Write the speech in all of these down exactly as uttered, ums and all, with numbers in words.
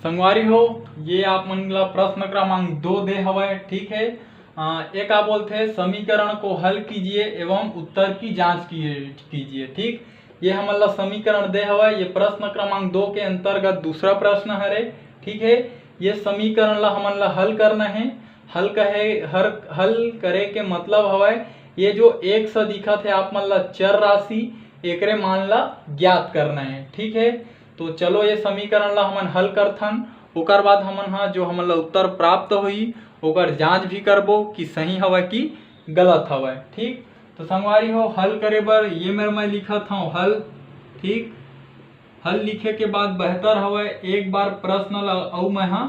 संगवारी हो, ये आप मन ला प्रश्न क्रमांक दो दे हवय, ठीक है। अ, ये का बोलथे, समीकरण को हल कीजिए एवं उत्तर की जांच किए-, कीजिए, ठीक। ये हमन ला समीकरण दे हवय, ये प्रश्न क्रमांक दो के अंतर्गत दूसरा प्रश्न हरे, ठीक है। ये समीकरण ला हमन ला हल करना है। हल कहे, हर, हल करे के मतलब हवय, ये जो x दिखत है आप मन ला चर राशि, एकरे मान ला ज्ञात करना है, ठीक है। तो चलो ये समीकरण ला हमन हल करथन, ओकर बाद हमन हा जो हमन ला उत्तर प्राप्त होही ओकर जांच भी करबो कि सही हवय कि गलत हवय, ठीक। तो संगवारी हो, हल करे बर ये मेर मैं लिखत हूँ हल, ठीक। हल लिखे के बाद बेहतर हवय एक बार प्रश्न ला अउ मैं हा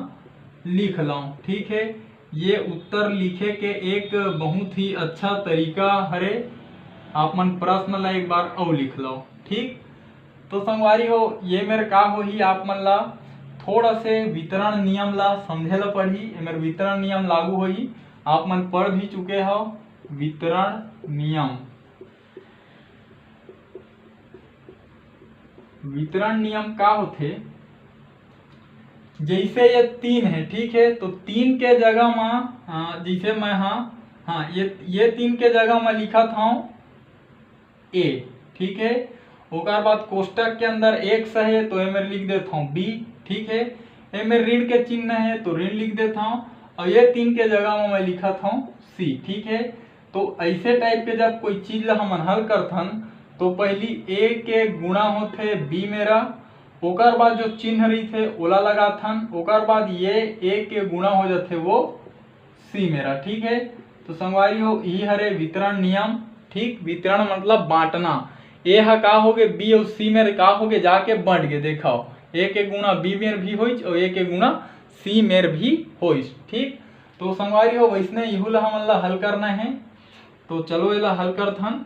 लिख लऊं, ठीक है। ये उत्तर लिखे के एक बहुत ही अच्छा तरीका हरे। आप मन प्रश्न ला एक बार अउ लिख लो, ठीक। तो संगवारी हो, ये मेर का होही, आप मन ला थोड़ा से वितरण नियम ला समझे ला पड़ही। ये मेर वितरण नियम लागू होही, आप मन पढ़ भी चुके हो वितरण नियम। वितरण नियम का होथे, जैसे ये तीन है, ठीक है, तो तीन के जगह मा, अ, जैसे मैं हा, हाँ, ये ये तीन के जगह मैं लिखत हूँ a, ठीक है। ओकर बाद कोष्टक के अंदर x है तो एमेर लिख देत हूँ b, ठीक है। एमेर ऋण के चिन्ह है तो ऋण लिख देत हूँ, और ये तीन के जगह में मैं लिखत हूँ c, ठीक है। तो ऐसे टाइप के जब कोई चीज ला हमन हल करथन तो पहली a के गुणा होथे b मेरा, ओकर बाद जो चिन्ह रहिथे ओला लगाथन, ओकर बाद ये a के गुणा हो जाथे वो c मेरा, ठीक है। तो संगवारी हो, यही हरे वितरण नियम, ठीक। वितरण मतलब बांटना। a हा का होगे, b अउ c मेर का होगे, जाके बंट गे। देखो, a के गुणा b मेर भी होइच और a के गुणा c मेर भी होइच, ठीक। तो संगवारी हो, वैसने इहू ला हमन ला हल करना है। तो चलो एला हल करथन।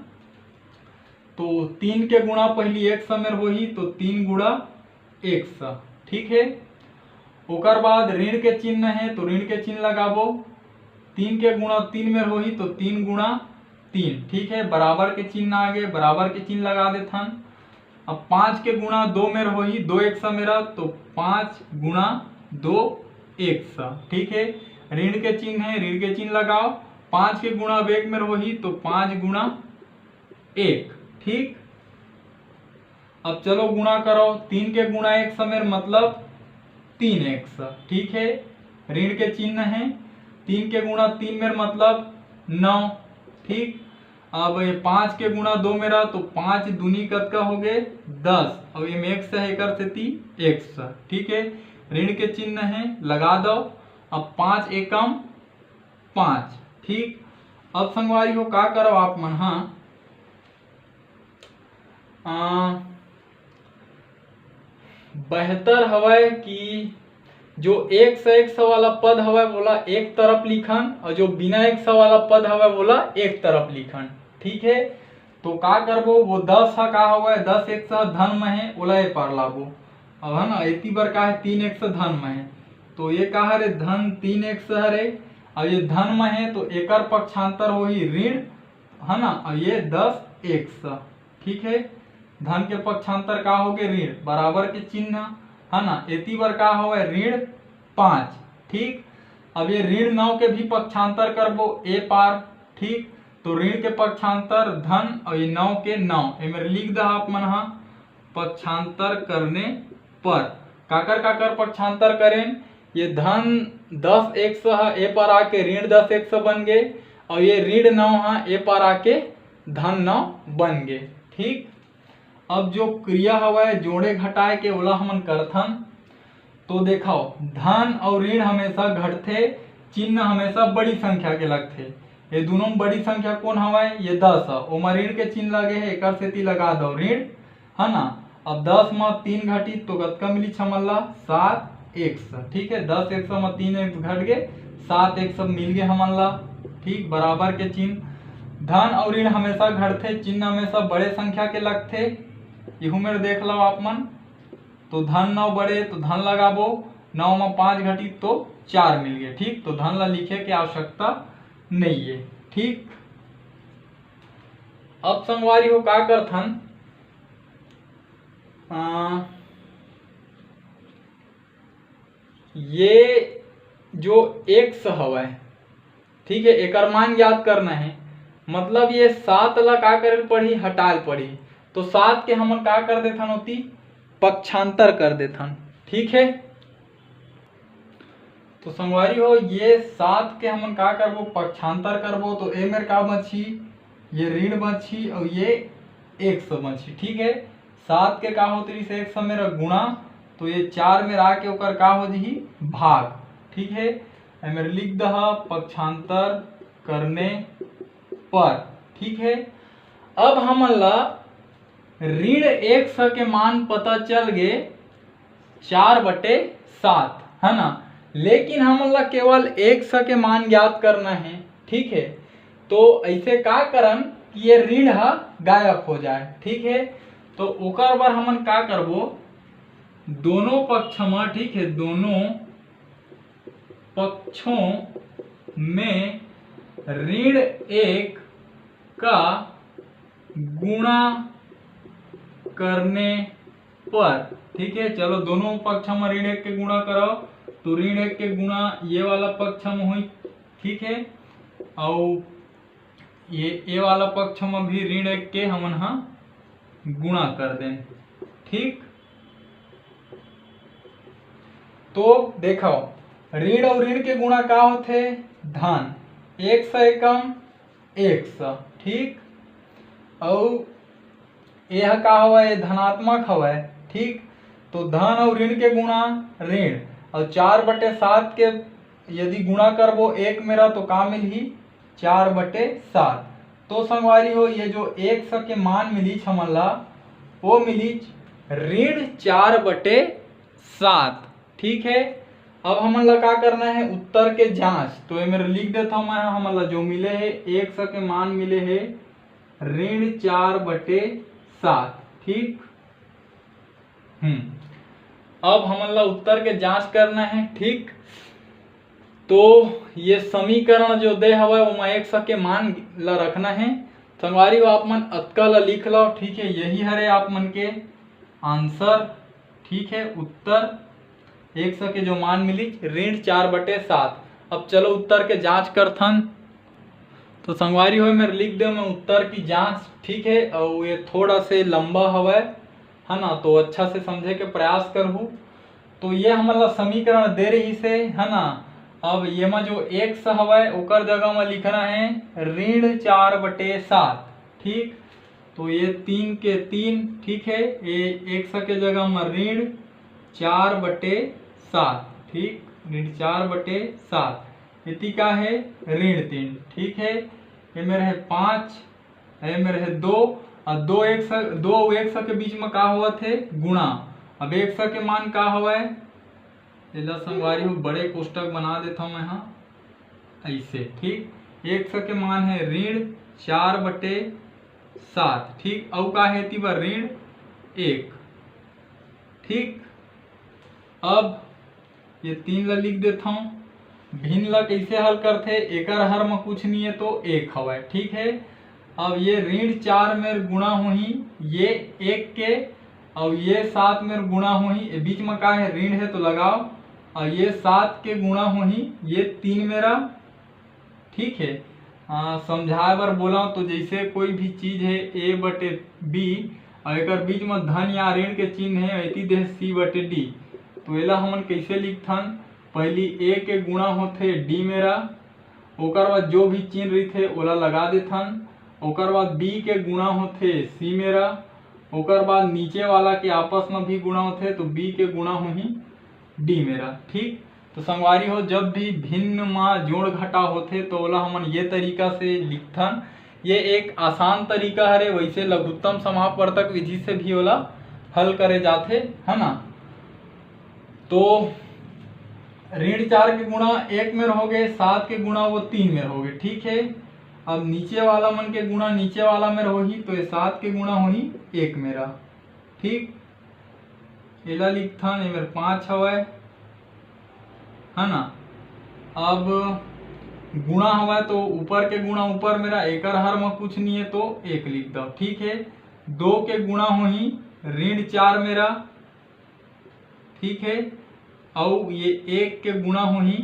तो तीन के गुणा पहली x मेर होही तो तीन गुणा x, ठीक है। ओकर बाद ऋण के चिन्ह है तो ऋण के चिन्ह लगाबो। तीन के गुणा तीन मेर होही तो तीन गुणा तीन, ठीक है। बराबर के चिन्ह आगे, बराबर के चिन्ह लगा देथन। अब पाँच के गुणा दो मेर होही, दो x मेरा, तो पाँच गुणा दो x, ठीक है। ऋण के चिन्ह है, ऋण के चिन्ह लगाओ। पाँच के गुणा अब एक मेर होही तो पाँच गुणा एक, ठीक। अब चलो गुणा करो, तीन के गुणा x मेर मतलब तीन x, ठीक है। ऋण के चिन्ह है, तीन के गुणा तीन मेर मतलब नौ, ठीक। अब ये पाँच के गुणा दो मेरा तो पाँच दूनी कतका होगे, दस। अब एम x है, एकर सेती x, ठीक है। ऋण के चिन्ह है, लगा दो। अब पाँच एकम पाँच, ठीक। अब संगवारी हो, का करो आप मन हा, आ, बेहतर हवय कि जो x x वाला पद हवय ओला एक तरफ लिखन और जो बिना x वाला पद हवय ओला एक तरफ लिखन, ठीक है। तो का करबो, वो दस ह का हवय, दस x ह धन म हे, ओला ए पार लाबो। अब है ना, एती बर का है, तीन x धन म हे, तो ये का हरे, धन तीन x हरे, और ये धन म हे तो एकर पक्षांतर होही ऋण, है ना, और ये दस x, ठीक है। धन के पक्षांतर का होगे, ऋण, बराबर के चिन्ह, है ना। एती बर का होवे, ऋण पाँच, ठीक। अब ये ऋण नौ के भी पक्षांतर करबो ए पार, ठीक। तो ऋण के पक्षांतर धन और ये नौ के नौ, एमेर लिख दहा आप मन हा, पक्षांतर करने पर काकर काकर पक्षांतर करेन, ये धन दस x ह ए पार आके ऋण दस x बन गे, और ये ऋण नौ ह ए पार आके धन नौ बन गे, ठीक। अब जो क्रिया हवय जोड़े घटाए के, ओला हमन करथन। तो देखो, धन और ऋण हमेशा घटथे, चिन्ह हमेशा बड़ी संख्या के लगथे। ये दोनों में बड़ी संख्या कौन हवय? ये दस ह, ओमा ऋण के चिन्ह लगे हे, एकर सेती लगा दो ऋण, है ना। अब दस म तीन घटी तो कतका मिली हमन ला? सात x, ठीक है। दस x म तीन x घट गे, सात x अब मिल गे हमन ला, ठीक, बराबर के चिन्ह। धन और ऋण हमेशा घटथे, चिन्ह हमेशा बड़े संख्या के लगथे। इहू मेर देख लो आप मन, तो धन नौ बड़े तो धन लगाबो, नौ म पाँच घटी तो चार मिल गे, ठीक। तो धन ला लिखे के आवश्यकता नहीं है, ठीक। अब संगवारी हो का करथन, आ, ये जो एक्स हवय, ठीक है, एकर मान ज्ञात करना है। मतलब ये सात ला का करे पड़ही? हटाए पड़ही। तो सात के हमन का कर देथन? ओती पक्षांतर कर देथन। ठीक है, तो संगवारी हो, ये सात के हमन का करबो? पक्षांतर करबो। तो ए मेर का बची? ये ऋण बची और ये एक्स बची। ठीक है, सात के का होत रहिस? एक्स मेर गुणा, तो ये चार मेर आके ओकर का हो जही? भाग। ठीक है, ए मेर लिख दहा पक्षांतर करने पर। ठीक है, अब हमन ला ऋण एक्स के मान पता चल गे चार बटे सात, है ना, लेकिन हमन ला केवल एक्स के मान ज्ञात करना है। ठीक है, तो ऐसे का करन कि ये ऋण ह गायब हो जाए। ठीक है, तो ओकर बर हमन का करबो? दोनों पक्ष म, ठीक है, दोनों पक्षों में ऋण एक का गुणा करने पर, ठीक है, चलो दोनों पक्ष में ऋण एक के गुणा कराओ, तो ऋण एक के गुणा ये वाला पक्ष में हुई, ठीक है, और ये ए वाला पक्ष में भी ऋण एक के हमन हा गुणा कर दें। ठीक, तो देखो, ऋण और ऋण के गुणा का होथे? धन। एक्स एकम एक्स। ठीक, अउ ए ह का हवय? धनात्मक हवय। ठीक, तो धन अउ ऋण के गुणा ऋण, अउ चार बटे सात के यदि गुणा करबो एक मेरा, तो का मिलही? चार बटे सात। तो संगवारी हो, ये जो एक्स के मान मिलीच हमन ला, वो मिलीच ऋण चार बटे सात। ठीक है, अब हमन ला का करना है? उत्तर के जांच। तो ये मेरे लिख देता हूँ मैं, हमन ला जो मिले है, एक्स के मान मिले है ऋण चार बटे सात। ठीक, हम्म, अब हमन ला उत्तर के जांच करना है। ठीक, तो ये समीकरण जो दे हवय, ओमा एक्स के मान ला रखना है। संगवारी हो, आप मन अतका ला लिख लो। ठीक है, यही हरे आप मन के आंसर। ठीक है, उत्तर एक्स के जो मान मिली, ऋण चार बटे सात। अब चलो उत्तर के जांच करथन। तो संगवारी हो, मेरे लिख दे मैं उत्तर की जांच। ठीक है, और ये थोड़ा से लंबा हवय, है ना, तो अच्छा से समझे के प्रयास करहू। तो ये हमन ला समीकरण दे रही से, है ना। अब ये मा जो एक्स हवय, ओकर जगह मा लिखना है ऋण चार बटे सात। ठीक, तो ये तीन के तीन, ठीक है, ये एक्स के जगह मा ऋण चार बटे सात। ठीक, ऋण चार बटे सात। इति का है? ऋण तीन। ठीक है, ये मेरे है पाँच, ये मेरे है दो, और दो एक्स, दो एक्स के बीच में का होवत है? गुणा। अब एक्स के मान का हवय? एला संगवारी हो, बड़े कोष्टक बना देता हूँ मैं, हाँ, ऐसे। ठीक, एक्स के मान है ऋण चार बटे सात। ठीक, अउ का है एती बर? ऋण एक। ठीक, अब ये तीन ला लिख देता हूँ। भिन्न ला कैसे हल करथे? एकर हर में कुछ नहीं है तो एक हवय। ठीक है, अब ये ऋण चार मेर गुणा होही ये एक के, और ये सात मेर गुणा होही, ये बीच में का है? ऋण है तो लगाओ, और ये सात के गुणा होही ये तीन मेरा। ठीक है, आ, समझाए बर बोला तो जैसे कोई भी चीज है ए बटे बी, और एकर बीच में धन या ऋण के चिन्ह है, ऐती देह सी बटे डी, तो एला हमन कैसे लिखथन? पहली ए के गुणा होथे डी मेरा, ओकर बाद जो भी चिन्ह रहिथे ओला लगा देथन, ओकर बाद बी के गुणा होथे सी मेरा, ओकर बाद नीचे वाला के आपस में भी गुणा होथे तो बी के गुणा होही डी मेरा। ठीक, तो संगवारी हो, जब भी भिन्न मा जोड़ घटा होथे तो ओला हमन ये तरीका से लिखथन। ये एक आसान तरीका हरे, वैसे लघुत्तम समापवर्तक विधि से भी ओला हल करे जाथे, है ना। तो ऋण चार के गुणा एक मेर हो गए, सात के गुणा वो तीन मेर हो गए। ठीक है, अब नीचे वाला मन के गुणा नीचे वाला मेर होही, तो ये सात के गुणा होही एक मेरा। ठीक, एला लिखथन, ए मेर पाँच हवय, है ना। अब गुणा हवय तो ऊपर के गुणा ऊपर मेरा, एकर हर में कुछ नहीं है तो एक लिख दो। ठीक है, दो के गुणा होही ऋण चार मेरा। ठीक है, अउ ये एक के गुणा होही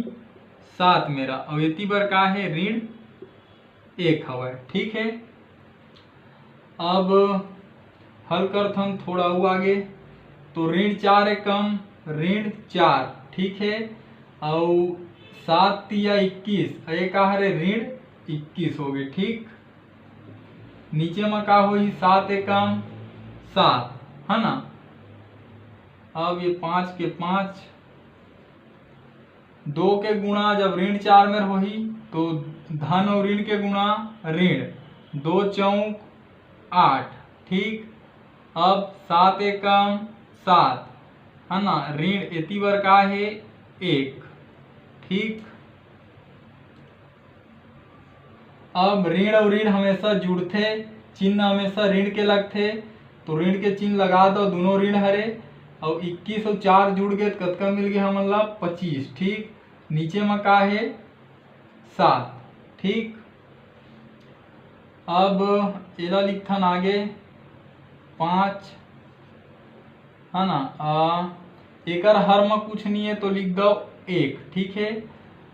सात मेरा, अउ एती बर का हे, ऋण एक हवय। ठीक है, अब हल करथन थोड़ा अउ आगे। तो ऋण चार एकम ऋण चार, ठीक है, अउ सात तिया इक्कीस, ये का हरे, ऋण इक्कीस हो गए। ठीक, नीचे में का होही, सात एकम सात, है ना। अब ये पाँच के पाँच, दो के गुणा जब ऋण चार में होही तो धन और ऋण के गुणा ऋण, दो चौक आठ। ठीक, अब सात एकम सात, है ना, ऋण एती बर का हे, एक। ठीक, अब ऋण और ऋण हमेशा जुड़थे, चिन्ह हमेशा ऋण के लगथे, तो ऋण के चिन्ह लगा दो, दोनों ऋण हरे। और इक्कीस और चार जुड़ गए तो कतका मिल गए हमन ला, पच्चीस। ठीक, नीचे में का हे, सात। ठीक, अब एला लिखथन आगे, पाँच, है ना। आ, एकर हर में कुछ नहीं है तो लिख दो एक। ठीक है,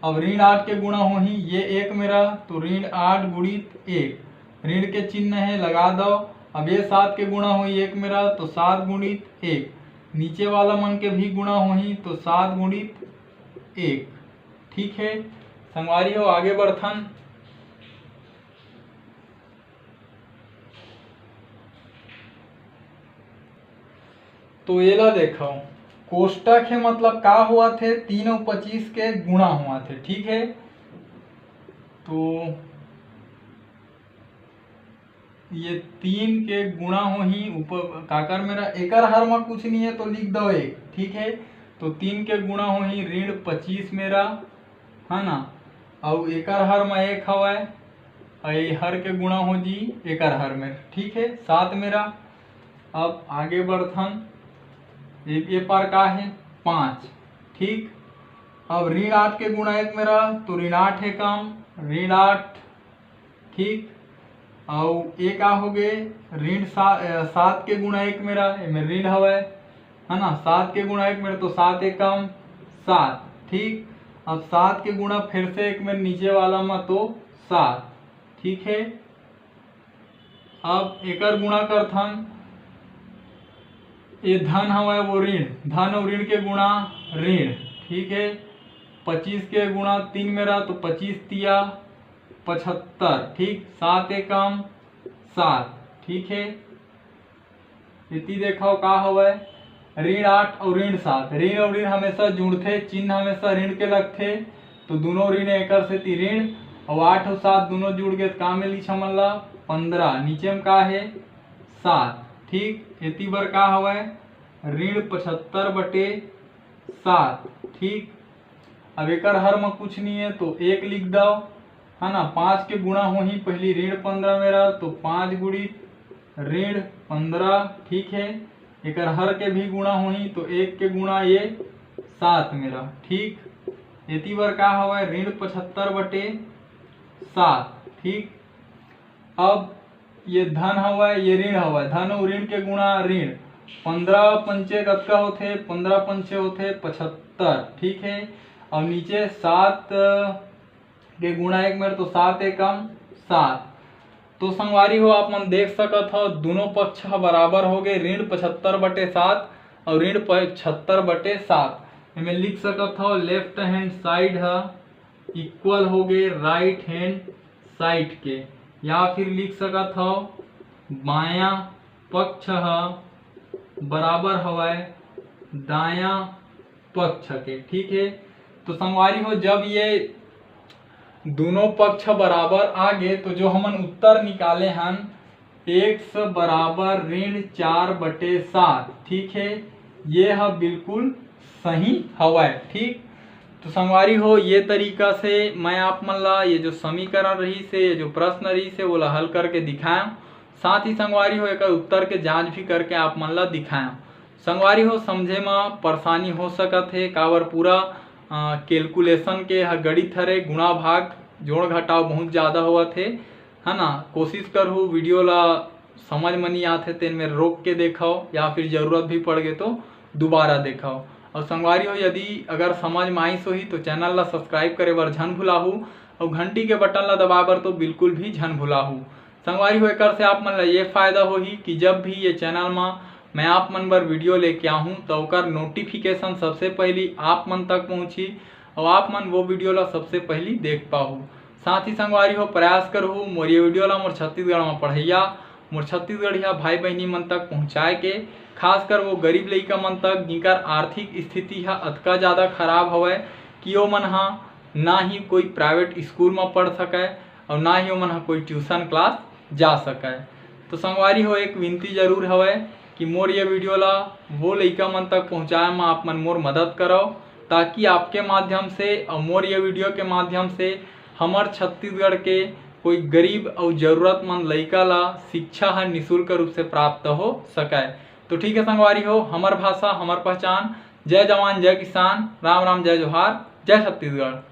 अब ऋण आठ के गुणा होही, ये एक मेरा, तो ऋण आठ गुणित एक, ऋण के चिन्ह है, लगा दो। अब ये सात के गुणा होही एक मेरा, तो सात गुणित एक, नीचे वाला मन के भी गुणा होही तो सात गुणित एक। ठीक है संगवारी हो, आगे बढ़थन। तो एला देखो, कोष्टक है, मतलब का हुआ थे, तीन और पच्चीस के गुणा हुआ थे। ठीक है, तो ये तीन के गुणा होही ऊपर काकर मेरा, एकर हर में कुछ नहीं है तो लिख दो एक। ठीक है, तो तीन के गुणा होही ऋण पच्चीस मेरा, है ना, अउ एकर हर में एक हवय, अउ ये हर के गुणा हो जी एकर हर में। ठीक है, सात मेरा। अब आगे बढ़थन, ये, ये पार का है, पाँच। ठीक, अब ऋण आठ के गुणा एक मेरा, तो ऋण आठ एकम ऋण आठ। ठीक, अउ ये का हो गए, ऋण सा-, अ, सात के गुणा एक मेरा, एमे ऋण हवय, है ना, सात के गुणा एक मेरा तो सात एकम सात। ठीक, अब सात के गुणा फिर से एक मेरे नीचे वाला में तो सात। ठीक है, अब एकर गुणा करथन, ये धन हवय वो ऋण, धन और ऋण के गुणा ऋण। ठीक है, पच्चीस के गुणा तीन मेरा तो पच्चीस तिया पचहत्तर। ठीक, सात एकम सात। ठीक है, इति देखो का हवय, ऋण आठ और ऋण सात, ऋण और ऋण हमेशा जुड़थे, चिन्ह हमेशा ऋण के लगथे, तो दोनों ऋण एकर सेती ऋण, और आठ और सात दोनों जुड़ गए तो का मिलिस हमन ला, पंद्रह। नीचे में का है, सात। ठीक, एती बर का हवय, ऋण पचहत्तर बटे सात। ठीक, अब एकर हर में कुछ नहीं है तो एक लिख दो, है ना। पाँच के गुणा होही, पहली ऋण पंद्रह मेरा तो पाँच गुणित ऋण पंद्रह। ठीक है, एकर हर के भी गुणा होही तो एक के गुणा ये सात मेरा। ठीक, एती बर का हवय, ऋण पचहत्तर बटे सात। ठीक, अब ये धन हवय, ये ऋण हवय, धन और ऋण के गुणा ऋण, पंद्रह पंचे कतका होथे, पंद्रह पंचे होथे पचहत्तर। ठीक है, और नीचे सात के गुणा एक मेर तो सात एकम सात। तो संगवारी हो, आप मन देख सकत हो, दोनों पक्ष ह बराबर हो गए, ऋण पचहत्तर बटे सात और ऋण पचहत्तर बटे सात। एमे लिख सकत हो, लेफ्ट हैंड साइड ह इक्वल हो गए राइट हैंड साइड के, या फिर लिख सकत हो, बायां पक्ष ह बराबर हवय दायां पक्ष के। ठीक है, तो संगवारी हो, जब ये दोनों पक्ष बराबर आ गए तो जो हमन उत्तर निकाले हन, एक्स बराबर ऋण चार बटे सात। ठीक है, ये ह बिल्कुल सही हवय। ठीक, तो संगवारी हो, ये तरीका से मैं आप मन ला ये जो समीकरण रहिस हे, ये जो प्रश्न रहिस हे, ओला हल करके दिखाया। साथ ही संगवारी हो, एकर उत्तर के जांच भी करके आप मन ला दिखाया। संगवारी हो, समझे म परेशानी हो सकत हे, काबर पूरा, अ, कैलकुलेशन के ह गणित हरे, गुणा भाग, जोड़ घटाव बहुत ज़्यादा होवत हे, है ना। कोशिश करहु वीडियो ला समझ म नहीं आत हे तेन में रोक के देखव, या फिर जरूरत भी पड़ गए तो दोबारा देखव। अउ संगवारी हो, यदि अगर समझ में आइस होही तो चैनल ला सब्सक्राइब करे बर झन भुलाहू, अउ घंटी के बटन ला दबाए बर तो बिल्कुल भी झन भुलाहू। संगवारी हो, एकर से आप मन ला ये फायदा होही कि जब भी ये चैनल मा मैं आप मन बर वीडियो लेके आहूँ, तो ओकर नोटिफिकेशन सबसे पहली आप मन तक पहुँची, अउ आप मन वो वीडियो ला सबसे पहली देख पाहू। साथ ही संगवारी हो, प्रयास करहू मोर ये वीडियो ला मोर छत्तीसगढ़ मा पढ़ैया, मोर छत्तीसगढ़िया भाई बहिनी मन तक पहुँचाए के, खासकर वो गरीब लइका मन तक, जिनकर आर्थिक स्थिति हा अतका ज़्यादा खराब हवय कि ओमन हा ना ही कोई प्राइवेट स्कूल मा पढ़ सकय अउ ना ही ओमन हा कोई ट्यूशन क्लास जा सकय। तो संगवारी हो, एक विनती जरूर हवय कि मोर ये वीडियो ला वो लइका मन तक पहुँचाए मा आप मन मोर मदद करव, ताकि आपके माध्यम से अउ मोर ये वीडियो के माध्यम से हमर छत्तीसगढ़ के कोई गरीब अउ जरूरतमंद लइका ला शिक्षा ह निशुल्क रूप से प्राप्त हो सकय। तो ठीक है संगवारी हो, हमर भाषा हमर पहचान। जय जवान, जय किसान, राम राम, जय जोहार, जय छत्तीसगढ़।